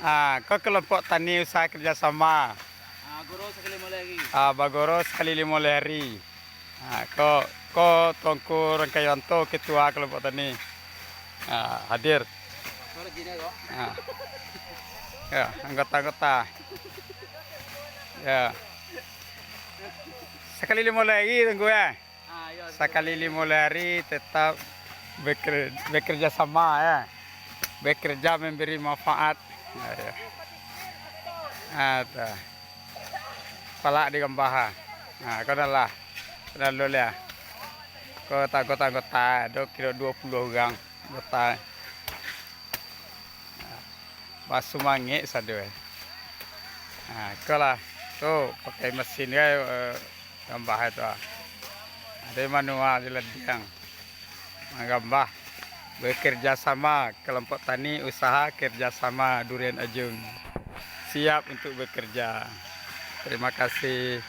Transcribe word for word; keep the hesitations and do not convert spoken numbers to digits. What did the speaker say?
Ah, ko kelompok tani usaha kerjasama. Ah, goro sakali limo leh hari. Ah, bagoro sakali limo leh hari. Ah, ko, ko Tuanku Rangkaianto, ketua kelompok tani. Ah, hadir. Ah. Ya, anggota-anggota. Ya. Sakali limo leh hari, Tuanku, ya. Sakali limo leh hari tetap beker-, bekerja sama, ya. Bekerja memberi manfaat. Ya, ya. Ah, tu. Palak di gambah, ha. Ha, ko dah lah. Lalu lah. Ko anggota-anggota, ado kiro duo puluah urang anggota. Basumangek sado, eh. Ha, ko lah. Tu, pakai mesin kan, eh, gambah tu, ah. Ado manual di ladiang. Manggambah. Bekerja sama, kelompok tani usaha kerja sama Durian Ajung. Siap untuk bekerja. Terima kasih.